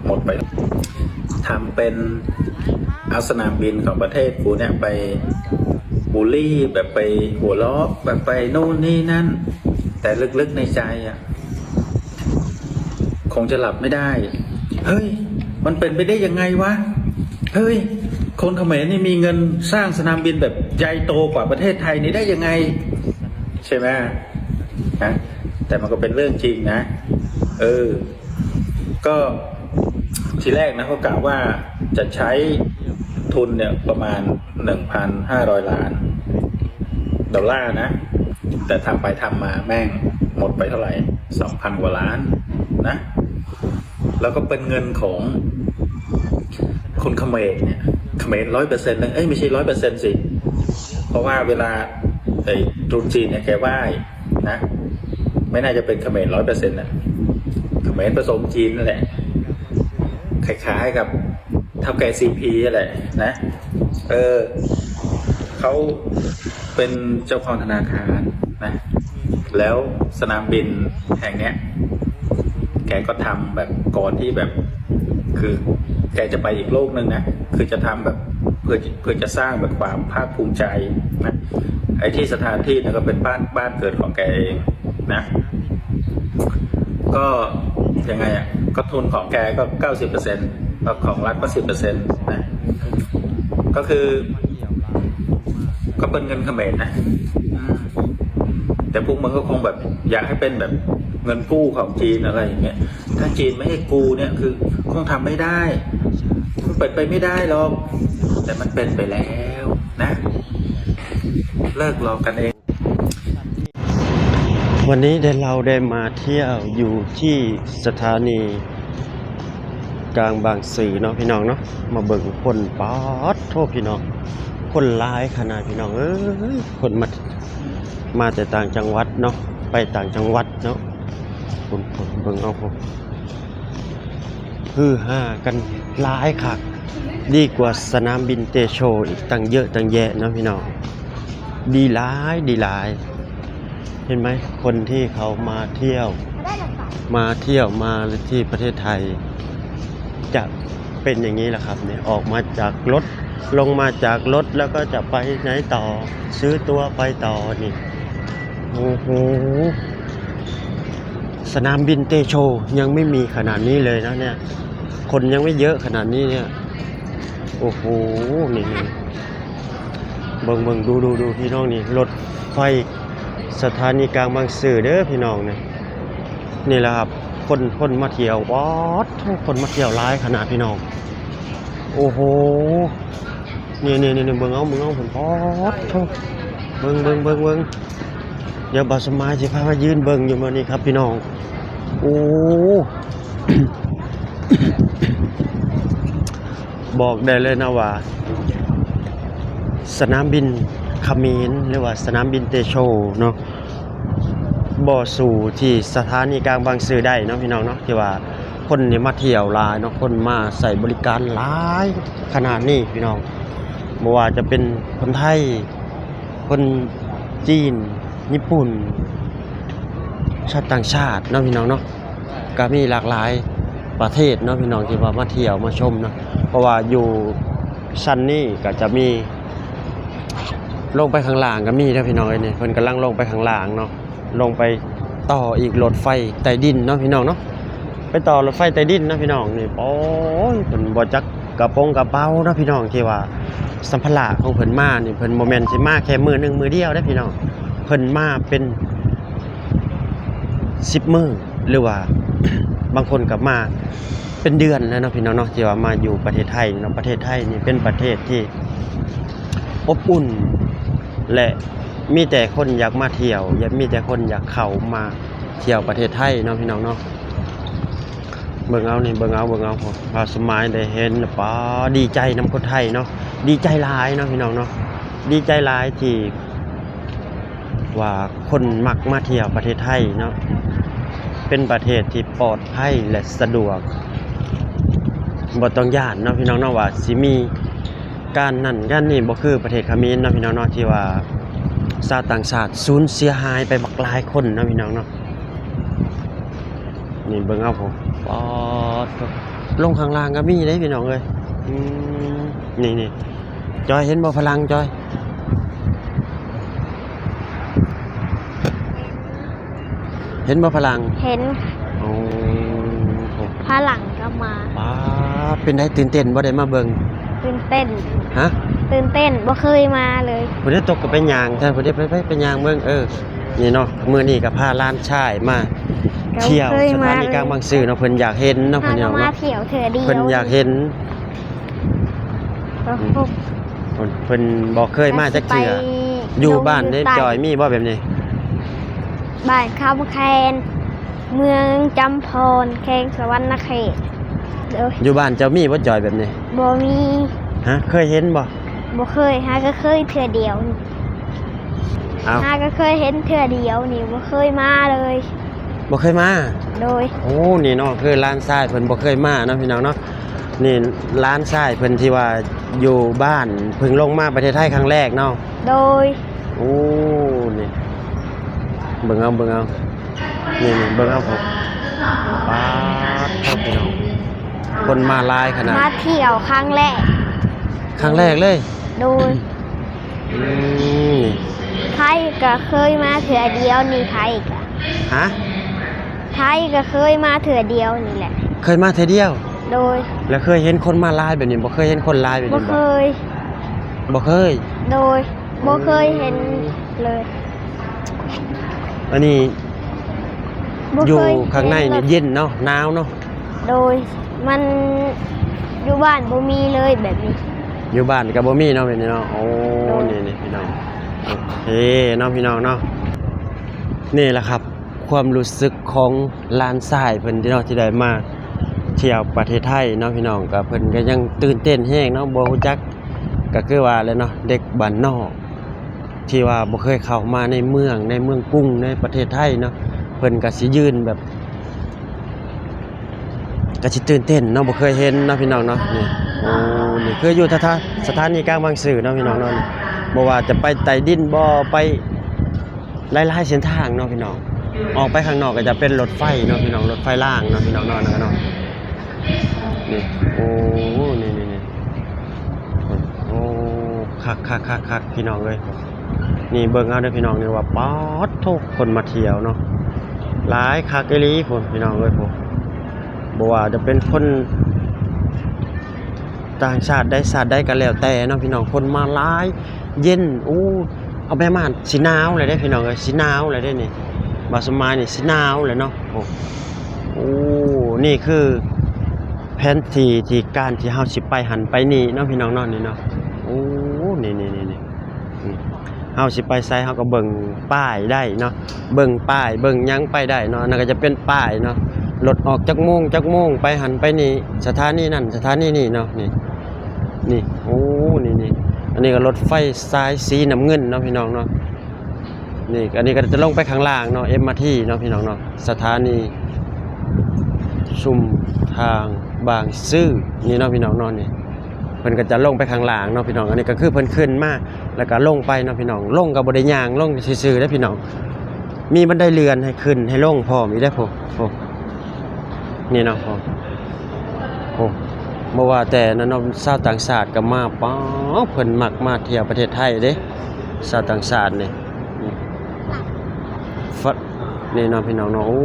ໝົດໄປ ທຳເປັນເອົາສະໜາມບິນຂອງປະເທດກູເນຍໄປບູລີ ແບບໄປຫົວເລາະ ແບບໄປໂນ່ນນີ້ນັ້ນ ແຕ່ເລິກໆໃນໃຈອະ ຄົງຈະຫຼັບໄມ່ໄດ້ ເຮີ້ຍ ມັນເປັນໄປໄດ້ຍັງໄງວະ? ເຮີ້ຍ ຄົນຂະເໝນນີ້ມີເງິນສ້າງສະໜາມບິນແບບໃຫຍ່ໂຕກວ່າປະເທດໄທນີ້ໄດ້ຍັງໄງ ໃຊ່ໄໝ? ນະ ແຕ່ມັນກໍເປັນເລື່ອງຈິງນະ ເອີ ກໍທີແລກນະ ເຂົາກະວ່າຈະໃຊ້ທຶນເນຍປະມານໜຶ່ງພັນຫ້າຮ້ອຍລ້ານໂດລານະ ແຕ່ທຳໄປທຳມາແມ່ງໝົດໄປເທົ່າໃດ? ສອງພັນກວ່າລ້ານນະ ແລ້ວກໍເປັນເງິນຂອງຄົນຂະເໝນເນຍ ຂະເໝນຮ້ອຍເປີເຊັນເລີຍ ເອີຍ ບໍ່ໃຊ່ຮ້ອຍເປີເຊັນຊິ ເພາະວ່າເວລາໄອ້ຕຣຸສຈີນເນຍແກໄຫວ້ ນະ ໄມ່ໜ້າຈະເປັນຂະເໝນຮ້ອຍເປີເຊັນນະ ຂະເໝນປະສົມຈີນນັ້ນແຫຼະ ຄ້າຍໆກັບເຖົ້າແກ່ຊີພີຫັ້ນແຫຼະນະ ເອີ ເຂົາເປັນເຈົ້າຂອງທະນາຄານນະ ແລ້ວສະໜາມບິນແຫ່ງເນີ້ຍ ແກກໍທຳແບບກ່ອນທີ່ແບບ ຄືແກຈະໄປອີກໂລກໜຶ່ງນະ ຄືຈະທຳແບບ ເພື່ອ ເພື່ອຈະສ້າງແບບຄວາມພາກພູມໃຈນະ ໄອ້ທີ່ສະຖານທີ່ນັ້ນກໍເປັນບ້ານ ບ້ານເກີດຂອງແກເອງນະ ກໍຍັງໄງອະ ກໍທຶນຂອງແກກໍເກົ້າສິບເປີເຊັນ ແລ້ວຂອງລັດກໍສິບເປີເຊັນນະ ກໍຄື ກໍເປັນເງິນຂະເໝນນະ ອືມ ແຕ່ພວກມັນກໍຄົງແບບຢາກໃຫ້ເປັນແບບເງິນກູ້ຂອງຈີນ ອະໄລຢ່າງເງີ້ຍ ຖ້າຈີນໄມ່ໃຫ້ກູ້ເນຍ ຄືຄົງທຳໄມ່ໄດ້ ມັນເປັນໄປໄມ່ໄດ້ຫຼອກ ແຕ່ມັນເປັນໄປແລ້ວນະ ເລີກຫຼອກກັນເອງ. ວັນນີ້ໄດ້ ເຮົາໄດ້ມາທ່ຽວຢູ່ທີ່ສະຖານີກາງບາງຊື່ເນາະ ພີ່ນ້ອງເນາະ ມາເບິ່ງຄົນ ປາດໂທ້ ພີ່ນ້ອງ ຄົນຫຼາຍຂະໜາດ ພີ່ນ້ອງເອີຍ ຄົນມາ ມາແຕ່ຕ່າງຈັງຫວັດເນາະ ໄປຕ່າງຈັງຫວັດເນາະ ພຸ້ນໆ ເບິ່ງເອົາພຸ້ນ ຮືຫາກັນຫຼາຍຄັກ ດີກວ່າສະໜາມບິນເຕໂຊອີກຕັ້ງເຍາະຕັ້ງແຍະເນາະ ພີ່ນ້ອງ ດີຫຼາຍ ດີຫຼາຍ ເຫັນໄໝ? ຄົນທີ່ເຂົາມາທ່ຽວ ມາທ່ຽວ ມາທີ່ປະເທດໄທ ຈະເປັນຢ່າງນີ້ລະຄັບນີ້ ອອກມາຈາກລົດ ລົງມາຈາກລົດ ແລ້ວກໍຈະໄປໃນຕໍ່ ຊື້ຕົ໋ວໄປຕໍ່ນີ້ ໂອ້ໂຫ ສະໜາມບິນເຕໂຊຍັງໄມ່ມີຂະໜາດນີ້ເລີຍນະເນຍ ຄົນຍັງໄມ່ເຍາະຂະໜາດນີ້ເນຍ ໂອ້ໂຫ ນີ້ ເບິ່ງໆ ດູໆ ພີ່ນ້ອງນີ້ ລົດໄຟສະຖານີກາງບາງຊື່ເດີພີ່ນ້ອງນີ້ ນີ້ລະຄັບ ຄົນ ຄົນມາທ່ຽວ ປາດໂທ້ ຄົນມາທ່ຽວຫຼາຍຂະໜາດພີ່ນ້ອງ ໂອ້ໂຫ ນີ້ໆໆ ເບິ່ງເອົາ ເບິ່ງເອົາ ປາດໂທ້ ເບິ່ງໆໆ ດຽວບ່າວສະໝາຍຊິພາມາຢືນເບິ່ງຢູ່ມື້ນີ້ຄັບພີ່ນ້ອງ ໂອ້ ບອກໄດ້ເລີຍນະວ່າ ສະໜາມບິນຂະເໝນ ຫຼືວ່າສະໜາມບິນເຕໂຊເນາະ ບໍ່ສູ້ທີ່ສະຖານີກາງບາງຊື່ໄດ້ເນາະ ພີ່ນ້ອງເນາະ ທີ່ວ່າຄົນນີ້ມາທ່ຽວຫຼາຍເນາະ ຄົນມາໃຊ້ບໍລິການຫຼາຍຂະໜາດນີ້ ພີ່ນ້ອງ ບໍ່ວ່າຈະເປັນຄົນໄທ ຄົນຈີນ ຍີ່ປຸ່ນ ຊາວຕ່າງຊາດເນາະ ພີ່ນ້ອງເນາະ ກະມີຫຼາກຫຼາຍປະເທດເນາະ ພີ່ນ້ອງ ທີ່ວ່າມາທ່ຽວມາຊົມເນາະ ເພາະວ່າຢູ່ຊັ້ນນີ້ກະຈະມີ ລົງໄປຂ້າງລ່າງກະມີເດີພີ່ນ້ອງເອີຍ ນີ້ເພິ່ນກຳລັງລົງໄປຂ້າງລ່າງເນາະ ລົງໄປຕໍ່ອີກລົດໄຟໃຕ້ດິນເນາະ ພີ່ນ້ອງເນາະ ໄປຕໍ່ລົດໄຟໃຕ້ດິນເນາະ ພີ່ນ້ອງນີ້ ໂອ້ຍ ເພິ່ນບໍ່ຈັກ ກະໂປງກະເປົາເນາະ ພີ່ນ້ອງ ທີ່ວ່າສຳພາລະຂອງເພິ່ນມານີ້ ເພິ່ນບໍ່ແມ່ນຊິມາແຄ່ມື້ໜຶ່ງມື້ດຽວເດ້ພີ່ນ້ອງ ເພິ່ນມາເປັນສິບມື້ ຫຼືວ່າບາງຄົນກະມາເປັນເດືອນແລ້ວເນາະ ພີ່ນ້ອງເນາະ ທີ່ວ່າມາຢູ່ປະເທດໄທເນາະ ປະເທດໄທນີ້ເປັນປະເທດທີ່ອົບອຸ່ນ ແລະ ມີແຕ່ຄົນຢາກມາທ່ຽວ ຢາກ ມີແຕ່ຄົນຢາກເຂົ້າມາທ່ຽວປະເທດໄທເນາະ ພີ່ນ້ອງເນາະ. ເບິ່ງເອົານີ້ ເບິ່ງເອົາ ເບິ່ງເອົາ ພວກບ່າວສະໝາຍໄດ້ເຫັນ ປາ ດີໃຈນຳຄົນໄທເນາະ ດີໃຈຫຼາຍເນາະ ພີ່ນ້ອງເນາະ ດີໃຈຫຼາຍທີ່ວ່າຄົນມັກມາທ່ຽວປະເທດໄທເນາະ ເປັນປະເທດທີ່ປອດໄພ ແລະ ສະດວກ ບໍ່ຕ້ອງຢ້ານເນາະ ພີ່ນ້ອງເນາະ ວ່າຊິມີການນັ້ນການນີ້ ບໍ່ຄືປະເທດຂະເໝນເນາະ ພີ່ນ້ອງເນາະ ທີ່ວ່າຊາວຕ່າງຊາດສູນເສຍຫາຍໄປບັກຫຼາຍຄົນເນາະ ພີ່ນ້ອງເນາະ. ນີ້ເບິ່ງເອົາພຸ້ນ ປາດໂທ້ ລົງຂ້າງລ່າງກໍມີເດ້ພີ່ນ້ອງເອີຍ. ອືມ ນີ້ໆ ຈອຍເຫັນບໍ່ຝຣັ່ງ ຈອຍ? ເຫັນບໍ່ຝຣັ່ງ? ເຫັນ. ໂອ້ ຝຣັ່ງກໍມາ. ປ້າດ ເປັນໃດ ຕື່ນເຕັ້ນບໍ່ ໄດ້ມາເບິ່ງ? ຕື່ນເຕັ້ນ. ຮະ? ຕື່ນເຕັ້ນ ບໍ່ເຄີຍມາເລີຍ. ຜູ້ໃດຕົກກໍໄປຍ່າງ ທ່ານຜູ້ໃດໄປ ໄປ ໄປຍ່າງເບິ່ງ. ເອີ ນີ້ເນາະ ມື້ນີ້ກໍພາຫຼານຊາຍມາທ່ຽວສະຖານີກາງບາງຊື່ເນາະ. ເພິ່ນຢາກເຫັນເນາະ ເພິ່ນເນາະ ມາທ່ຽວເທື່ອດຽວ ເພິ່ນຢາກເຫັນ. ເພິ່ນ ເພິ່ນບໍ່ເຄີຍມາຈັກເທື່ອ. ຢູ່ບ້ານເດ້ ຈອຍ ມີບໍ່ແບບນີ້? ບ້ານຄຳແຄນ ເມືອງຈຳພອນ ແຂວງສະຫວັນນະເຂດ. ໂດຍ ຢູ່ບ້ານເຈົ້າມີບໍ່ ຈອຍ ແບບນີ້? ບໍ່ມີ. ຮະ? ເຄີຍເຫັນບໍ່? ບໍ່ເຄີຍ. ຫາກໍເຄີຍເທື່ອດຽວ. ເອົ້າ ຫາກໍເຄີຍເຫັນເທື່ອດຽວນີ້ ບໍ່ເຄີຍມາເລີຍ. ບໍ່ເຄີຍມາ? ໂດຍ. ໂອ້ ນີ້ເນາະ ຄືຫຼານຊາຍເພິ່ນບໍ່ເຄີຍມາເນາະ ພີ່ນ້ອງເນາະ. ນີ້ຫຼານຊາຍເພິ່ນທີ່ວ່າຢູ່ບ້ານ ເພິ່ງລົງມາປະເທດໄທຄັ້ງແລກເນາະ. ໂດຍ. ໂອ້ ນີ້ ເບິ່ງເອົາ ເບິ່ງເອົາ ນີ້ໆ ເບິ່ງເອົາ. ໂອ້ ປາດໂທ້ ພີ່ນ້ອງ ຄົນມາຫຼາຍຂະໜາດ. ມາທ່ຽວຄັ້ງແລກ. ຄັ້ງແລກເລີຍ? ໂດຍ. ອືມ ໄທກໍເຄີຍມາເທື່ອດຽວນີ້ ໄທກໍ. ຮະ? ໄທກໍເຄີຍມາເທື່ອດຽວນີ້ແຫຼະ. ເຄີຍມາເທື່ອດຽວ? ໂດຍ. ແລ້ວເຄີຍເຫັນຄົນມາຫຼາຍແບບນີ້ບໍ່? ເຄີຍເຫັນຄົນຫຼາຍແບບນີ້ບໍ່? ບໍ່ເຄີຍ. ບໍ່ເຄີຍ? ໂດຍ. ບໍ່ເຄີຍເຫັນເລີຍ. ອັນນີ້ຢູ່ຂ້າງໃນນີ້ເຢັນເນາະ ໜາວເນາະ. ໂດຍ. ມັນຢູ່ບ້ານບໍ່ມີເລີຍແບບນີ້. ຢູ່ບ້ານກໍບໍ່ມີເນາະ ແບບນີ້ເນາະ. ໂອ້ ໂດຍ. ນີ້ໆ ພີ່ນ້ອງ ໂອເຄເນາະ ພີ່ນ້ອງເນາະ. ນີ້ແຫຼະຄັບ ຄວາມຮູ້ສຶກຂອງຫຼານຊາຍເພິ່ນເນາະ ທີ່ໄດ້ມາທ່ຽວປະເທດໄທເນາະ ພີ່ນ້ອງ. ກໍເພິ່ນກໍຍັງຕື່ນເຕັ້ນແຮງເນາະ ບໍ່ຮູ້ຈັກ ກໍຄືວ່າແຫຼະເນາະ ເດັກບ້ານນອກ ທີ່ວ່າບໍ່ເຄີຍເຂົ້າມາໃນເມືອງ ໃນເມືອງກຸງ ໃນປະເທດໄທເນາະ ເພິ່ນກໍຊິຢືນແບບ ກໍຊິຕື່ນເຕັ້ນເນາະ ບໍ່ເຄີຍເຫັນເນາະ ພີ່ນ້ອງເນາະ. ນີ້ ໂອ້ ນີ້ຄືຢູ່ສະຖາ ສະຖານີກາງບາງຊື່ເນາະ ພີ່ນ້ອງເນາະ. ນີ້ ບໍ່ວ່າຈະໄປໃຕ້ດິນບໍ່ ໄປຫຼາຍໆເສັ້ນທາງເນາະ ພີ່ນ້ອງ. ອອກໄປຂ້າງນອກກໍຈະເປັນລົດໄຟເນາະ ພີ່ນ້ອງ ລົດໄຟລາງເນາະ ພີ່ນ້ອງເນາະ ນັ້ນເນາະ. ນີ້ ໂອ້ ນີ້ໆໆ ໂອ້ ຄັກໆໆໆ ພີ່ນ້ອງເອີຍ. ນີ້ເບິ່ງເອົາເດີພີ່ນ້ອງ ນີ້ວ່າ ປາດໂທ້ ຄົນມາທ່ຽວເນາະ ຫຼາຍຄັກອີ່ຫຼີພຸ້ນ ພີ່ນ້ອງເອີຍ ພຸ້ນ. ບໍ່ວ່າຈະເປັນຄົນຕ່າງຊາດໃດຊາດໃດກໍແລ້ວແຕ່ເນາະ ພີ່ນ້ອງ ຄົນມາຫຼາຍ ເຢັນ. ໂອ້ ເອົາແມ່ມາດຊິໜາວແລ້ວເດ້ ພີ່ນ້ອງເອີຍ ຊິໜາວແລ້ວເດ້ນີ້. ບ່າວສົມໝາຍນີ້ຊິໜາວແລ້ວເນາະ. ໂອ້ ໂອ້ ນີ້ຄືແຜນທີ່ ທີ່ການທີ່ເຮົາຊິໄປຫັ້ນໄປນີ້ເນາະ ພີ່ນ້ອງເນາະ ນີ້ເນາະ. ໂອ້ ນີ້ໆໆໆ ອືມ ເຮົາຊິໄປໃສເຮົາກໍເບິ່ງປ້າຍໄດ້ເນາະ ເບິ່ງປ້າຍເບິ່ງຫຍັງໄປໄດ້ເນາະ. ອັນນັ້ນກໍຈະເປັນປ້າຍເນາະ ລົດອອກຈັກໂມງຈັກໂມງ ໄປຫັ້ນໄປນີ້ ສະຖານີນັ້ນສະຖານີນີ້ເນາະ. ນີ້ ນີ້ ໂອ້ ນີ້ໆ ອັນນີ້ກໍລົດໄຟສາຍສີນ້ຳເງິນເນາະ ພີ່ນ້ອງເນາະ. ນີ້ ອັນນີ້ກໍຈະລົງໄປຂ້າງລ່າງເນາະ ເອັມອາທີເນາະ ພີ່ນ້ອງເນາະ ສະຖານີຊຸມທາງບາງຊື່ນີ້ເນາະ ພີ່ນ້ອງເນາະ. ນີ້ ເພິ່ນກໍຈະລົງໄປຂ້າງລ່າງເນາະ ພີ່ນ້ອງ. ອັນນີ້ກໍຄືເພິ່ນຂຶ້ນມາ ແລ້ວກໍລົງໄປເນາະ ພີ່ນ້ອງ. ລົງກໍບໍ່ໄດ້ຍ່າງ ລົງຊື່ໆເດ້ພີ່ນ້ອງ ມີບັນໄດເລື່ອນໃຫ້ຂຶ້ນໃຫ້ລົງພ້ອມອີກເດ້. ໂອ້ ໂອ້ ນີ້ເນາະ ໂອ້ ໂອ້ ບໍ່ວ່າແຕ່ນັ້ນເນາະ ຊາວຕ່າງຊາດກໍມາ. ປ້າ ເພິ່ນມັກມາທ່ຽວປະເທດໄທເດ້ ຊາວຕ່າງຊາດນີ້. ນີ້ ຟະ ນີ້ເນາະ ພີ່ນ້ອງເນາະ. ໂອ້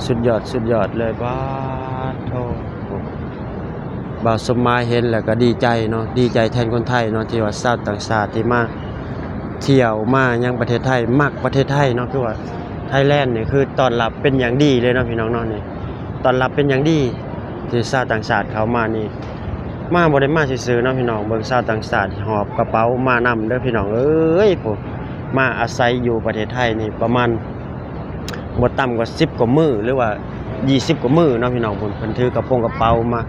ສຸດຍອດ ສຸດຍອດເລີຍ. ປາດໂທ້ ບ່າວສົມໝາຍເຫັນແລ້ວກໍດີໃຈເນາະ ດີໃຈແທນຄົນໄທເນາະ ທີ່ວ່າຊາວຕ່າງຊາດທີ່ມາທ່ຽວມາຍັງປະເທດໄທ ມັກປະເທດໄທເນາະ. ຄືວ່າໄທແລນນີ້ຄືຕ້ອນຮັບເປັນຢ່າງດີເລີຍເນາະ ພີ່ນ້ອງເນາະ. ນີ້ ຕ້ອນຮັບເປັນຢ່າງດີ ທີ່ຊາວຕ່າງຊາດເຂົ້າມານີ້ ມາບໍ່ໄດ້ມາຊື່ໆເນາະ ພີ່ນ້ອງ. ເບິ່ງຊາວຕ່າງຊາດຫອບກະເປົາມານຳເດີ ພີ່ນ້ອງເອີຍ ໂອ້ ມາອາໄສຢູ່ປະເທດໄທນີ້ປະມານ ບໍ່ຕ່ຳກວ່າສິບກວ່າມື້ ຫຼືວ່າຍີ່ສິບກວ່າມື້ເນາະ ພີ່ນ້ອງ. ເພິ່ນ ເພິ່ນຖືກະປົງກະເປົາມາ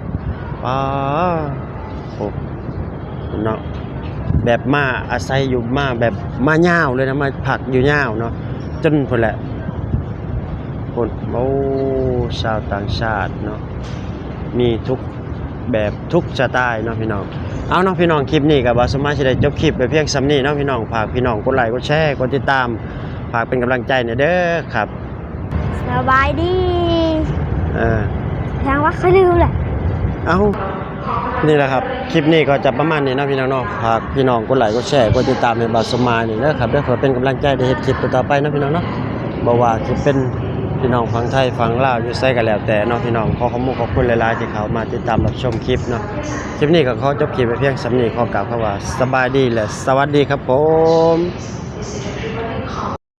ປ້າ ໂອ້ ເນາະ ແບບມາອາໄສຢູ່ ມາແບບມາຍາວເລີຍນະ ມາພັກຢູ່ຍາວເນາະ ຈົນພຸ້ນແຫຼະ ພຸ້ນ. ໂອ້ ຊາວຕ່າງຊາດເນາະ ມີທຸກ ແບບທຸກສະໄຕເນາະ ພີ່ນ້ອງ. ເອົາເນາະ ພີ່ນ້ອງ ຄລິບນີ້ກໍບ່າວສົມໝາຍຊິໄດ້ຈົບຄລິບໄວ້ພຽງສ່ຳນີ້ເນາະ ພີ່ນ້ອງ. ຝາກພີ່ນ້ອງກົດໄລ ກົດແຊ ກົດຕິດຕາມ ຝາກເປັນກຳລັງໃຈແດ່ເດີຄັບ. ສະບາຍດີ. ເອີ ສະລືມແຫຼະ. ເອົ້າ ນີ້ແຫຼະຄັບ ຄລິບນີ້ກໍຈະປະມານນີ້ເນາະພີ່ນ້ອງເນາະ. ຝາກພີ່ນ້ອງກົດໄລກ໌ ກົດແຊ ກົດຕິດຕາມໃຫ້ບ່າວສົມໝາຍນີ້ເດີຄັບເດີ ເພື່ອເປັນກຳລັງໃຈໄດ້ເຮັດຄລິບຕໍ່ໆໄປເນາະພີ່ນ້ອງເນາະ. ບໍ່ວ່າຈະເປັນພີ່ນ້ອງຝັ່ງໄທຝັ່ງລາວ ຢູ່ໃສກໍແລ້ວແຕ່ເນາະພີ່ນ້ອງ, ຂໍຂອບມຸກຂອບຄຸນຫຼາຍໆທີ່ເຂົ້າມາຕິດຕາມຮັບຊົມຄລິບເນາະ. ຄລິບນີ້ກໍຂໍຈົບຄລິບໄວ້ພຽງສ່ຳນີ້. ຂໍກ່າວຄຳວ່າສະບາຍດີ ແລະ ສະຫວັດດີຄັບຜົມ.